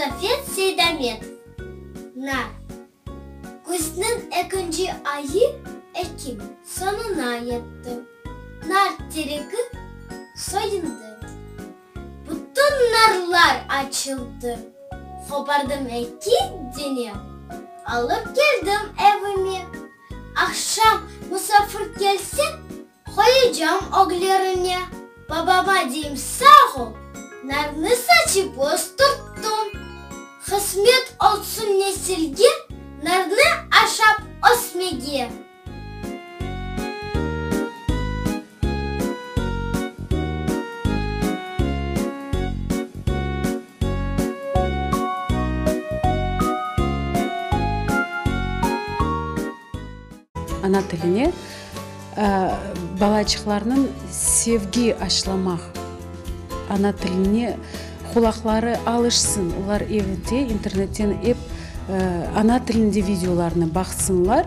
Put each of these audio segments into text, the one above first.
Safet Seydametov. Nar. Küzniñ ekinci ayı ekim soñuna yetti. Nar teregi soyundı. Bütün narlar açıldı. Qopardım eki dene, alıp keldim evime. Aqşam musafir kelse, qoyacam öglerine. Babama deyim sağ ol, narnı saçıp östürttiñ. Qısmet olsun nesilge, narnı aşap ösmege. Ana tiline balaçıqlarnıñ sevgi aşlamaq, ana tiline qulaqları alışsın, olar evde internetten ep ana tilinde videolarnı baqsınlar,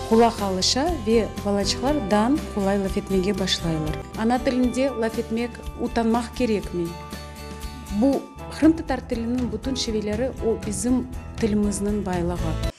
qulaq alışa ve balaçıqlar dan qolay laf etmege başlaylar. Ana tilinde laf etmek utanmaq kerekmey. Bu qırımtatar tiliniñ bütün şiveleri o bizim tilimizniñ baylığı.